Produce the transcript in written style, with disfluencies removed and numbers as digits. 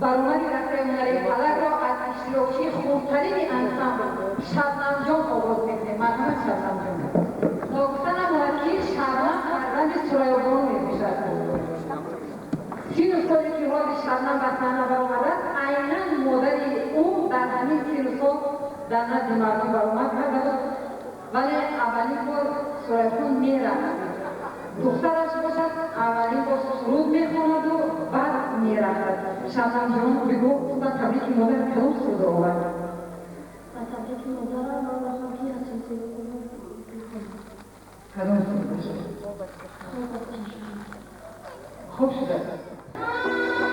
Баромади дастаи ҳунарии Фалакро аз иштирокчии хурдтарини ансамбл Шабнамҷон оғоз мекунем. Марҳамат, Шабнамҷон. Ногуфта намонад, ки Шабнам фарзанди Сурайёбону мебошад. 30 соли ки ҳози Шабнам ба саҳна баромадааст, айнан модари ӯ дар ҳамин 30 сол дар назди мардум баромад карда буд, вале аввалин бор Сурайхон мерақсид. Духтараш бошад, аввалин бор суруд мехонаду баъд мерақсад. Шабнамҷон, бигӯ, ту ба табрики модар кадом сурудро овард? Ба табрики модарам ман мехоҳам, ки асосиро бихонам. Кадом суруд бошад? Хоб аст. Хуб шудааст.